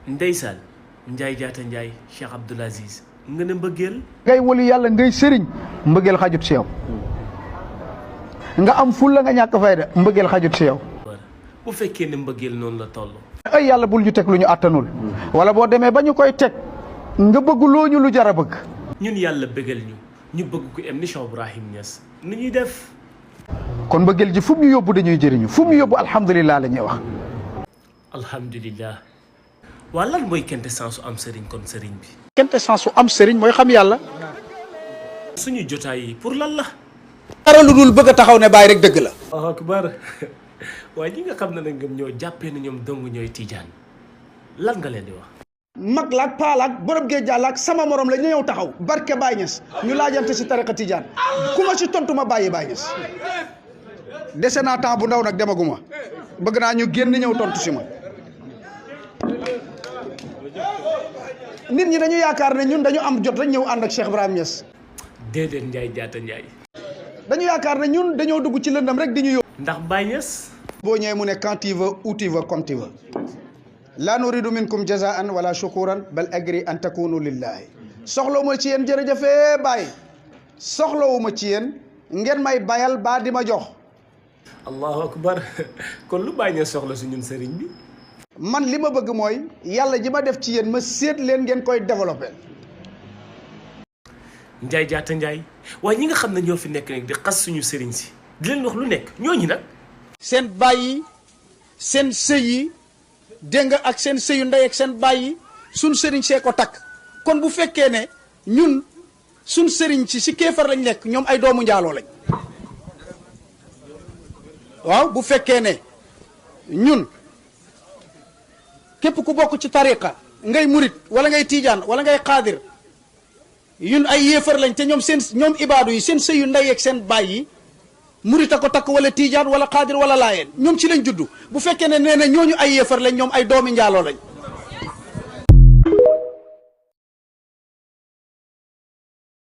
ndeysaan Njaay jaata Njaay Cheikh Abdoul Aziz nga ne mbëggeel ngay wali yàlla ngay sëriñ mbëggeel xajut si yow nga am fulla nga ñàkk fayda mbëggeel xajut si yow bu fekkee ne mbëggeel noonu la toll ay yàlla bul ñu teg lu ñu àttanul wala boo demee ba ñu koy teg nga bëgg loo ñu lu jar a bëgg ñun yàlla bëggal ñu bëgg ko am ni Cheikh Ibrahim Niass nu ñuy def kon mbëggeel ji fu mu ñu yóbbu dañuy jëriñu fu mu ñu yóbbu alhamdulilah la ñuy wax alhamdulilah waa lan mooy quintessence su am sëriñ kon sëriñ bi quintessence su am sëriñ mooy xam yàlla suñu jotaay yi pour lan la dara lu dul bëgg a taxaw ne bàyyi rek dëgg la Allahu akbar waaye ñi nga xam ne nag ñoo jàppee na ñoom dong ñooy tijaan lan nga leen di wax mag laak paalaak borom géej jàllaak sama morom la ñu ñëw taxaw barke Baye Niass ñu laajante si tariqa tijaan ku ma si tontu ma bàyyi Baye Niass dese naa temps bu ndaw nag demaguma bëgg naa ñu génn ñëw tontu si ma nit ñi dañu yaakaar ne ñun dañu am jot rek ñëw ànd ak Cheikh Ibrahim Niass déedéet Njaay jaata Njaay dañu yaakaar ne ñun dañoo dugg ci lëndam rek di ñu yóbbu ndax Baye Niass boo ñëwee mu ne quand tu veux où tu veux comme tu veux la nuridu minkum jazaan wala shukuran bal agri an takunu lillahi soxlawuma ci yéen jërëjëfee Baye soxlawuma ci yéen ngeen may bayal baa di ma jox allahu akbar kon lu Baye Niass soxla su ñun sëriñ bi man li ma bëgg mooy yàlla ji ma def ci yéen ma séet leen ngeen koy développé Njaay jaata Njaay waaye ñi nga xam ne ñoo fi nekk nag di xas suñu sëriñ si di leen wax lu nekk ñooñu nag seen baay yi seen sëy yi dégg nga ak seen sëyu ndey ak seen baay yi suñ sëriñ see ko takk kon bu fekkee ne ñun suñ sëriñ si kéefar lañ nekk ñoom ay doomu njaaloo lañ waaw bu fekkee ne ñun képp ku bokk ci tariqa ngay murit wala ngay tiijaan wala ngay xaadir ñun ay yéefar lañ te ñoom ibaadu yi seen sëyu ndey ak seen baay yi murita ko takk wala tiijaan wala xaadir wala laayeen ñoom ci lañ juddu bu fekkee ne nee na ñooñu ay yéefar lañ ñoom ay doomi njaaloo lañ